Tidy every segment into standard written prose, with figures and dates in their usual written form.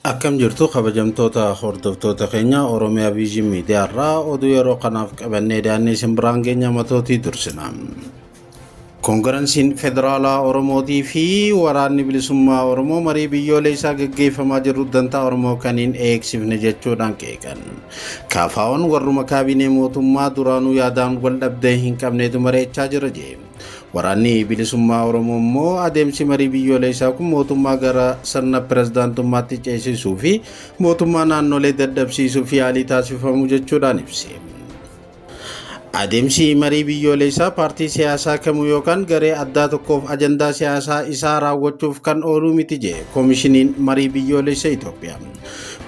Akkam jirtu kabajamtoota hordoftoota keenya Oromiyaa Viizhin Miidiyaa irraa oduu yeroo kanaaf qabannee dhiyaannee isin biraan geenya matootii dursina. Koongiransiin Federaalaa Oromootii fi Waraanni Bilisummaa Oromoo marii biyyoolessaa gaggeeffamaa jiru dantaa Oromoo kan hin eegsifne jechuudhaan qeeqan. KFO'n warruma kaabinee mootummaa duraanuu yaadaan wal dhabdee hin qabneetu mari'achaa jira jee. Waraanni Bilisummaa Oromoo immoo adeemsi marii biyyoolessaa kun mootummaa gara sirna pirezidaantummaatti ceesisuu fi mootummaa naannolee dadhabsiisuuf yaalii taasifamu jechuudhaan ibse. Adeemsi marii biyyoolessaa paartii siyaasaa kamuu yookaan garee addaa tokkoof ajandaa siyaasaa isaa raawwachuuf kan ooluu miti jee Koomishiniin Marii Biyyoolessa Itoophiyaa.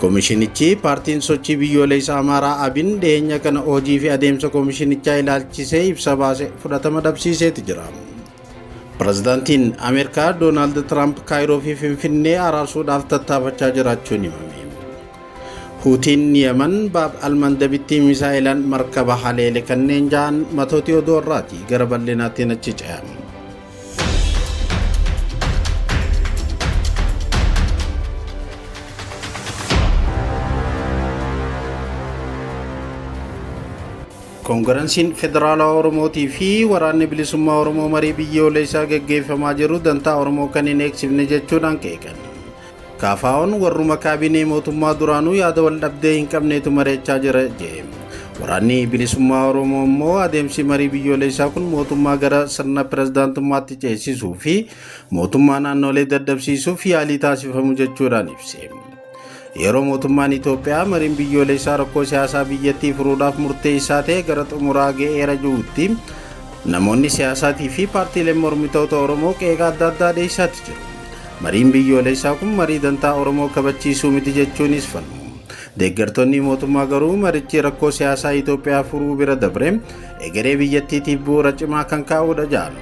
Koomishinichi paartiin sochii biyyoolessa Amaaraa Abin dhiyeenya kana hojii fi adeemsa koomishinichaa ilaalchisee ibsa baase fudhatama dhabsiiseeti jira. Pirezidaantiin Ameerikaa Doonaald Tiraamp Kaayiroo fi Finfinnee araarsuudhaaf tattaafachaa jiraachuun himame. Huutiin Yemen Baab Almandabitti misaa'ilaan markaba haleele kanneen ja'an matootii oduu irraati gara bal'inaatti achi ce'an. Koongiransiin Federaalawaa Oromootii fi Waraanni Bilisummaa Oromoo marii biyyoolessaa gaggeeffamaa jiru dantaa Oromoo kan hin eegsifne jechuudhaan qeeqan. KFO'n warruma kaabinee mootummaa duraanuu yaada wal dhabdee hin qabneetu mari'achaa jira jee. Waraanni Bilisummaa Oromoo immoo adeemsi marii biyyoolessaa kun mootummaa gara sirna pirezidaantummaatti ceesisuu fi mootummaa naannolee dadhabsiisuuf yaalii taasifamu jechuudhaan ibse. Yeroo mootummaan Itoophiyaa mariin biyyoolessaa rakkoo siyaasaa biyyattii furuudhaaf murteessaa ta'e gara xumuraa ga'eera jirutti namoonni siyaasaatii fi paartiileen mormitoota Oromoo qeeqa adda addaa dhiyeessaatti jiru. Mariin biyyoolessaa kun marii dantaa Oromoo kabachiisuu miti jechuunis falmu. Deeggartoonni mootummaa garuu marichi rakkoo siyaasaa Itoophiyaa furuu bira dabre egeree biyyattiitiif bu'uura cimaa kan kaa'uudha jedhan.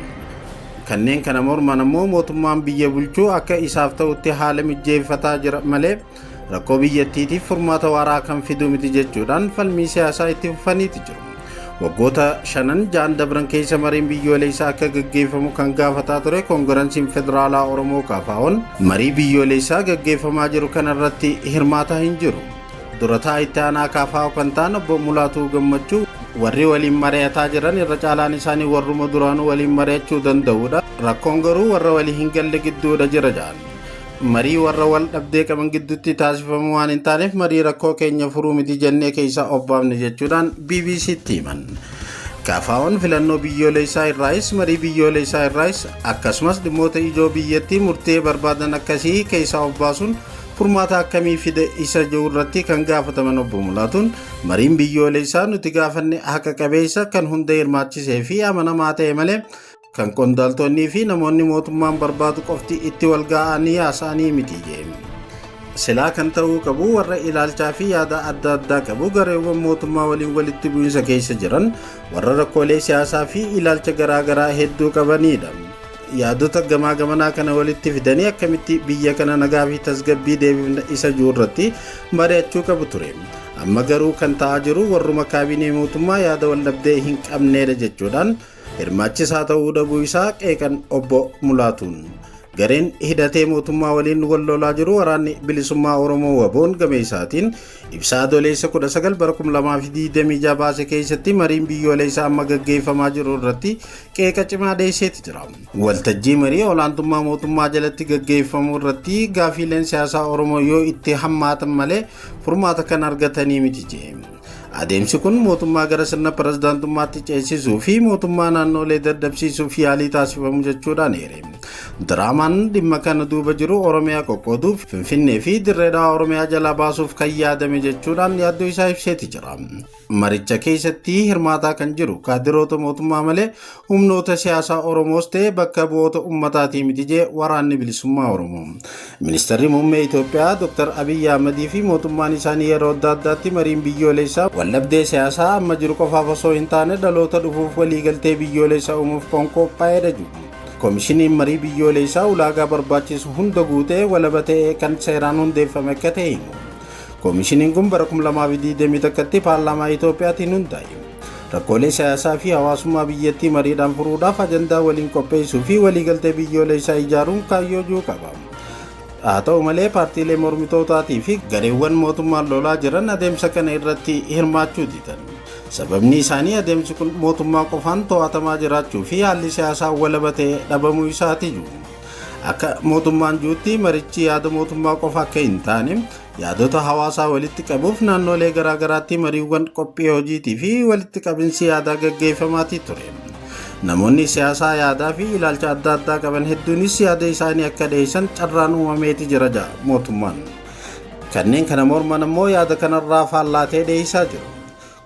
Kanneen kana morman ammoo mootummaan biyya bulchuu akka isaaf ta'utti haala mijjeeffataa jira malee rakkoo biyyattiitiif furmaata waaraa kan fidu miti jechuudhaan falmii siyaasaa itti fufaniiti jiru. Waggoota shanan ja'an dabran keessa mariin biyyoolessaa akka gaggeeffamu kan gaafataa ture Koongiransiin Federaalaa Oromoo KFO'n marii biyyoolessaa gaggeeffamaa jiru kanarratti hirmaataa hin jiru. Durataa itti aanaa KFO kan ta'an obbo Mulaatuu Gammachuu warri waliin mari'ataa jiran irra caalaan isaanii warruma duraanuu waliin mari'achuu danda'udha. Rakkoon garuu warra walii hin galle gidduudha jira jedhan. Marii warra wal dhabdee qaban gidduutti taasifamu waan hin taaneef marii rakkoo keenya furuu miti jennee keessaa obbaafne jechuudhaan BBCtti himan. KFO'n filannoo biyyoolessaa irraayis marii biyyoolessaa irraayis akkasumas dhimmoota ijoo biyyattii murtee barbaadan akkasii keessaa obbaasuun furmaata akkamii fide isa jiru irratti kan gaafataman obbo Mulaatuun mariin biyyoolessaa nuti gaafanne haqa qabeessa kan hunda hirmaachisee fi amanamaa ta'e malee kan qondaaltonnii fi namoonni mootummaan barbaadu qofti itti wal ga'anii haasa'anii miti jee. Silaa kan ta'uu qabu warra ilaalchaa fi yaada adda addaa qabu gareewwan mootummaa waliin walitti bu'insa keessa jiran warra rakkoolee siyaasaa fi ilaalcha garaagaraa hedduu qabanidha. Yaadota gamaa gamanaa kana walitti fidanii akkamitti biyya kana nagaa fi tasgabbii deebifna isa jiru irratti mari'achuu qabu ture. Amma garuu kan ta'aa jiru warruma kaabinee mootummaa yaada wal dhabdee hin qabneedha jechuudhaan hirmaachisaa ta'uu dhabuu isaa qeeqan obbo Mulaatuun. Gareen hidhatee mootummaa waliin wal lolaa jiru waraanni bilisummaa Oromoo Waboon gama isaatiin ibsa adoleessa 19 bara 2026 baase keessatti mariin biyyoolessaa amma gaggeeffamaa jiru irratti qeeqa cimaa dhiyeesseeti jira. Waltajjii marii olaantummaa mootummaa jalatti gaggeeffamu irratti gaafiileen siyaasaa Oromoo yoo itti hammaatan malee furmaata kan argatanii miti jee. Adeemsi kun mootummaa gara sirna pirezidaantummaatti ceesisuu fi mootummaa naannolee dadhabsiisuuf yaalii taasifamu jechuudhaan eere. Diraamaan dhimma kana duuba jiru Oromiyaa qoqqooduuf Finfinnee fi Dirree Dhawaa Oromiyaa jalaa baasuuf kan yaadame jechuudhaan yaaddoo isaa ibseeti jira. Maricha keessatti hirmaataa kan jiru kaadiroota mootummaa malee humnoota siyaasaa Oromoos ta'e bakka bu'oota ummataatii miti jee waraanni bilisummaa Oromoo. Ministeerri muummee Itoophiyaa Dr. Abiyyi Ahmadii fi mootummaan isaanii yeroo adda addaatti mariin biyyoolessaa waldhabdee siyaasaa amma jiru qofaaf osoo hin taane dhaloota dhufuuf waliigaltee biyyoolessaa uumuuf kan qophaa'edha jiru. Koomishiniin marii biyyoolessaa ulaagaa barbaachisu hunda guutee walaba ta'ee kan seeraan hundeeffame akka ta'e himu. Koomishiniin kun bara 2021tti paarlaamaa Itoophiyaatiin hundaa'e. Rakkoolee siyaasaa fi hawaasummaa biyyattii mariidhaan furuudhaaf ajandaa waliin qopheessuu fi waliigaltee biyyoolessaa ijaaruun kaayyoo jiru qaba. Haa ta'u malee paartiilee mormitootaatii fi gareewwan mootummaan lolaa jiran adeemsa kana irratti hirmaachuu didan. Sababni isaanii adeemsi kun mootummaa qofaan to'atamaa jiraachuu fi haalli siyaasaa walaba ta'e dhabamuu isaati jiru. Akka mootummaan jirutti marichi yaada mootummaa qofa akka hin taane yaadota hawaasaa walitti qabuuf naannolee garaagaraatti mariiwwan qophii hojiitii fi walitti qabinsi yaadaa gaggeeffamaatii ture. Namoonni siyaasaa yaadaa fi ilaalcha adda addaa qaban hedduunis yaada isaanii akka dhiyeessan carraan uumameeti jira jedha mootummaan. Kanneen kana morman ammoo yaada kanarraa faallaatee dhiyeessaa jiru.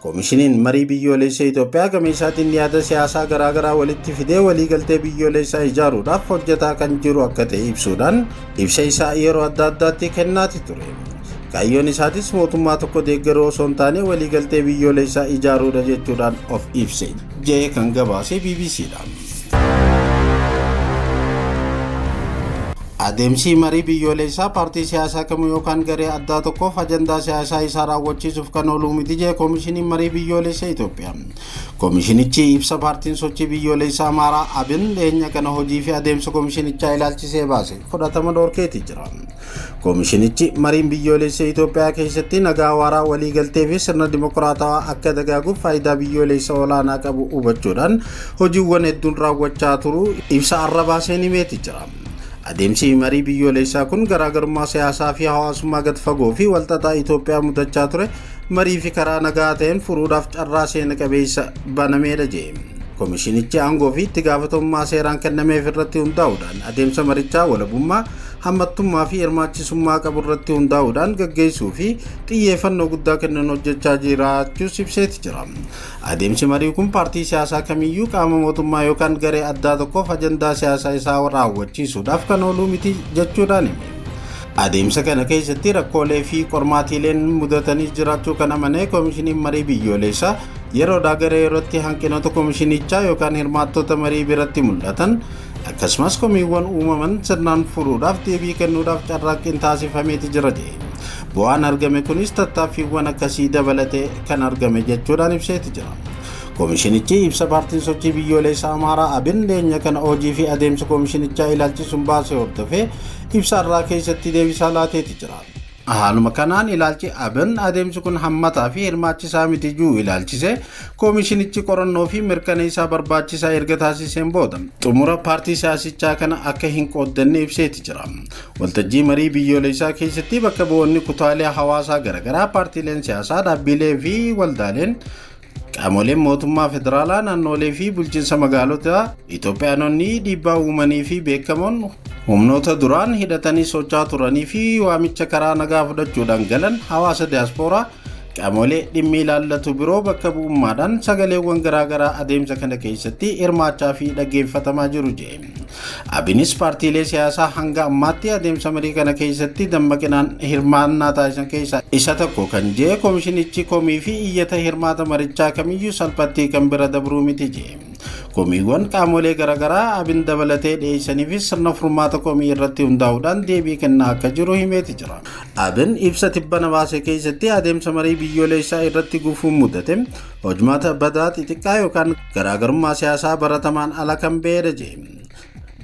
Koomishiniin marii biyyoolessaa Itoophiyaa gama isaatiin yaada siyaasaa garaagaraa walitti fidee waliigaltee biyyoolessaa ijaaruudhaaf hojjetaa kan jiru akka ta'e ibsuudhaan ibsa isaa yeroo adda addaatti kennaati ture. Kaayyoon isaatis mootummaa tokko deeggaruu osoo hin taane waliigaltee biyyoolessaa ijaaruudha jechuudhaan of ibse. Jee kan gabaase BBCdha. Adeemsi marii biyyoolessaa paartii siyaasaa kamuu yookaan garee addaa tokkoof ajandaa siyaasaa isaa raawwachiisuuf kan oolu miti jee koomishiniin marii biyyoolessaa Itoophiyaa. Koomishinichi ibsa paartiin sochii biyyoolessaa Amaaraa Abin dhiyeenya kana hojii fi adeemsa koomishinichaa ilaalchisee baase fudhatama dhoorkeeti jira. Koomishinichi mariin biyyoolessaa Itoophiyaa keessatti nagaa waaraa waliigaltee fi sirna dimokiraatawaa akka dagaaguuf faayidaa biyyoolessaa olaanaa qabu hubachuudhaan hojiiwwan hedduun raawwachaa turuu ibsa arra baaseen himeeti jira. Adeemsi marii biyyoolessaa kun garaagarummaa siyaasaa fi hawaasummaa gad fagoo fi walxaxaa Itoophiyaa mudachaa ture marii fi karaa nagaa ta'een furuudhaaf carraa seena qabeessa banameedha jee. Koomishinichi aangoo fi itti gaafatamummaa seeraan kennameef irratti hundaa'uudhaan adeemsa marichaa walabummaa, hammattummaa fi hirmaachisummaa qabu irratti hundaa'uudhaan gaggeessuu fi xiyyeeffannoo guddaa kennuun hojjechaa jiraachuus ibseeti jira. Adeemsi marii kun paartii siyaasaa kamiyyuu qaama mootummaa yookaan garee addaa tokkoof ajandaa siyaasaa isaa raawwachiisuudhaaf kan ooluu miti jechuudhaan hime. Adeemsa kana keessatti rakkoolee fi qormaatiileen mudatanii jiraachuu kan amane koomishiniin marii biyyoolessaa yeroodhaa gara yerootti hanqinoota koomishinichaa yookaan hirmaattota marii biratti mul'atan akkasumas komiiwwan uumaman sirnaan furuudhaaf deebii kennuudhaaf carraaqqiin taasifameeti jira jedhe. Bu'aan argame kunis tattaaffiiwwan akkasii dabalatee kan argame jechuudhaan ibseeti jira. Koomishinichi ibsa paartiin sochii biyyoolessaa Amaaraa Abin dhiyeenya kana hojii fi adeemsa koomishinichaa ilaalchisuun baase hordofee ibsa irraa keessatti deebisaa laateeti jira. Haaluma kanaan ilaalchi Abin adeemsi kun hammataa fi hirmaachisaa miti jiru ilaalchise koomishinichi qorannoo fi mirkaneessaa barbaachisaa erga taasiseen booda xumura paartii siyaasichaa kana akka hin qooddanne ibseeti jira. Waltajjii marii biyyoolessaa keessatti bakka bu'oonni kutaalee hawaasaa garaagaraa paartiileen siyaasaa dhaabbilee fi waldaaleen qaamoleen mootummaa federaalaa naannolee fi bulchiinsa magaalotaa Itoophiyaanonni dhiibbaa uumanii fi beekamoon humnoota duraan hidhatanii socho'aa turanii fi waamicha karaa nagaa fudhachuudhaan galan hawaasa diyaaspooraa qaamolee dhimmi ilaallatu biroo bakka bu'ummaadhaan sagaleewwan garaagaraa adeemsa kana keessatti hirmaachaa fi dhaggeeffatamaa jiru jee. Abinis paartiilee siyaasaa hanga ammaatti adeemsa marii kana keessatti dammaqinaan hirmaannaa taasisan keessaa isa tokko kan jee koomishinichi komii fi iyyata hirmaata marichaa kamiyyuu salphatti kan bira dabruu miti jee. Komiiwwan qaamolee garaagaraa Abin dabalatee dhiyeessaniifis sirna furmaata komii irratti hundaa'uudhaan deebii kennaa akka jiru himeeti jira. Abin ibsa tibbana baase keessatti adeemsa marii biyyoolessaa irratti gufuun mudate hojmaata badaa xixiqqaa yookaan garaagarummaa siyaasaa baratamaan ala kan ba'edha jee.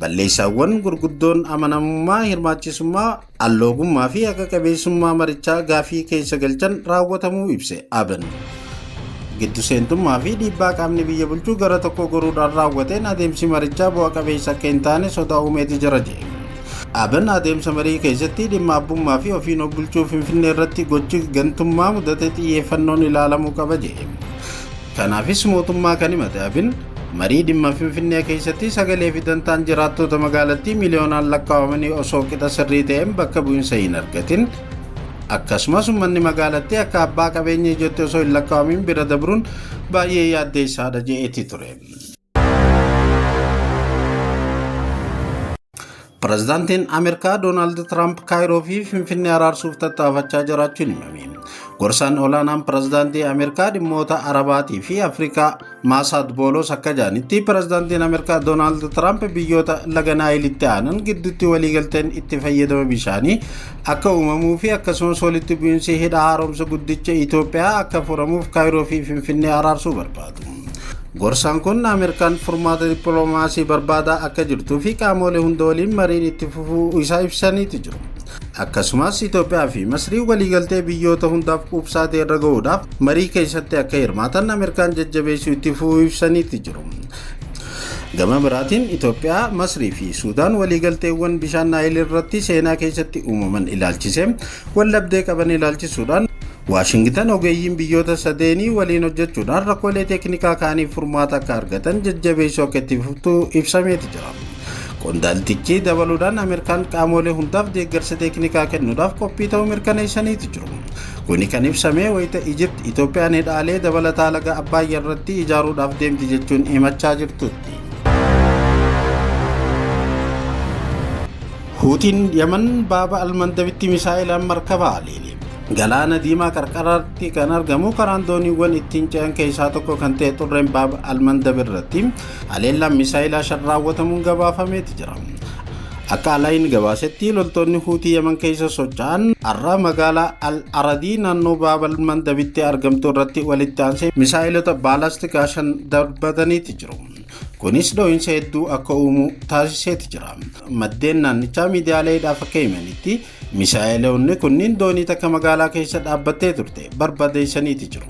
Balleessaawwan gurguddoon amanamummaa, hirmaachisummaa, alloogummaa fi haqa qabeessummaa marichaa gaafii keessa galchan raawwatamuu ibse Abin. Giddu seentummaa fi dhiibbaa qaamni biyya bulchuu gara tokko goruudhaan raawwateen adeemsi marichaa bu'a qabeessa akka hin taane sodaa uumeeti jira jee. Abin adeemsa marii keessatti dhimma abbummaa fi ofiin of bulchuu Finfinnee irratti gochi gantummaa mudate xiyyeeffannoon ilaalamuu qaba jee. Kanaafis mootummaa kan himate Abin marii dhimma Finfinnee keessatti sagalee fi dantaan jiraattota magaalattii miliyoonaan lakkaa'amanii osoo qixa sirrii ta'een bakka bu'insa hin argatin akkasumas uummanni magaalattii akka abbaa qabeenya ijootti osoo hin lakkaa'amin bira dabruun baay'ee yaaddeessaadha je'eeti ture. Pireezidaantiin Ameerikaa Doonaald Tiraamp Kaayiroo fi Finfinnee araarsuuf tattaafachaa jiraachuun himame. Gorsaan olaanaan pireezidaantii Ameerikaa dhimmoota Arabaatii fi Afrikaa Maasaad Boolos akka jedhanitti pireezidaantiin Ameerikaa Doonaald Tiraamp biyyoota laga Naayilitti aanan gidduutti waliigalteen itti fayyadama bishaanii akka uumamuu fi akkasumas walitti bu'iinsi hidha haaromsa guddicha Itoophiyaa akka furamuuf Kaayiroo fi Finfinnee araarsuu barbaadu. Gorsaan kun Ameerikaan furmaata dippiloomaasii barbaadaa akka jirtuu fi qaamolee hunda waliin mariin itti fufuu isaa ibsaniiti jiru. Akkasumas Itoophiyaa fi Masrii waliigaltee biyyoota hundaaf quubsaa ta'e irra gahuudhaaf marii keessatti akka hirmaatan Ameerikaan jajjabeessuu itti fufuu ibsaniitti jiru. Gama biraatiin Itoophiyaa, Masrii fi Suudaan waliigalteewwan bishaan Naayil irratti seenaa keessatti uumaman ilaalchisee waldhabdee qaban ilaalchisuudhaan Waashingitan ogeeyyiin biyyoota sadeenii waliin hojjechuudhaan rakkoolee teeknikaa kaaniif furmaata akka argatan jajjabeessuu akka itti fuftu ibsameeti jira. Qondaaltichi dabaluudhaan Ameerikaan qaamolee hundaaf deeggarsa teeknikaa kennuudhaaf qophii ta'uu mirkaneessaniiti jiru. Kuni kan ibsame wayita Ijipt Itoophiyaan hidhaalee dabalataa laga Abbaayyaa irratti ijaaruudhaaf deemti jechuun himachaa jirtutti. Huutiin Yaman baaba Almandabitti misaa'ilaan markaba haleele. Galaana Diimaa qarqaratti kan argamu karaan dooniiwwan ittiin ce'an keessaa tokko kan ta'e xurreen baaba Almandab irratti haleellaan misaa'ilaa shan raawwatamuun gabaafameeti jira. Akka Alaayin gabaasetti loltoonni Huutii Yaman keessa socho'an har'a magaalaa Al Aradii naannoo baaba Almandabitti argamtu irratti walitti aansee misaa'ilota baalastikaa shan darbataniiti jiru. Kunis dho'iinsa hedduu akka uumu taasiseeti jira. Maddeen naannichaa miidiyaaleedhaaf akka himanitti misaa'ilonni kunniin doonii takka magaalaa keessa dhaabbattee turte barbadeessaniiti jiru.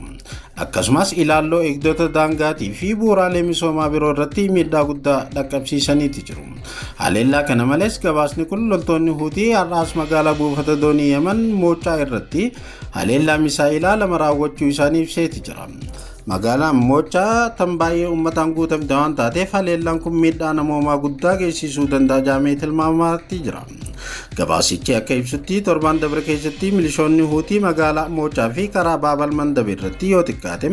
Akkasumas ilaalloo eegdota daangaatii fi bu'uuraalee misoomaa biroo irratti miidhaa guddaa dhaqqabsiisaniiti jiru. Haleellaa kana malees gabaasni kun loltoonni Huutii har'aas magaalaa buufata doonii Yaman Moocaa irratti haleellaa misaa'ilaa lama raawwachuu isaanii ibseeti jira. Magaalaan Moocaa tan baay'ee uummataan guutamte waan taateef haleellaan kun miidhaa namoomaa guddaa geessisuu danda'a jedhamee tilmaamamaatti jira. Gabaasichi akka ibsutti torbaan dabre keessatti milishoonni Huutii magaalaa Moocaa fi karaa Baabal Mandab irratti yoo xiqqaate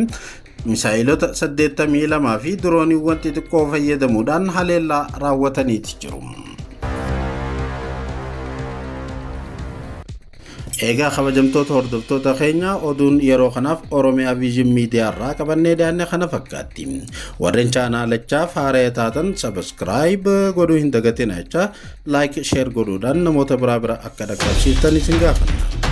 misaa'ilota 82 fi dirooniiwwan xixiqqoo fayyadamuudhaan haleellaa raawwataniiti jiru. Egaa kabajamtoota hordoftoota keenya oduun yeroo kanaaf Oromiyaa Viizhin Miidiyaa irraa qabannee dhiyaanne kana fakkaatti. Warreen chaanaalichaaf haaraa taatan sabiskiraayib godhuu hin dagatina jecha laayik sheer godhuudhaan namoota biraa bira akka dhaqqabsiiftan isin gaafanna.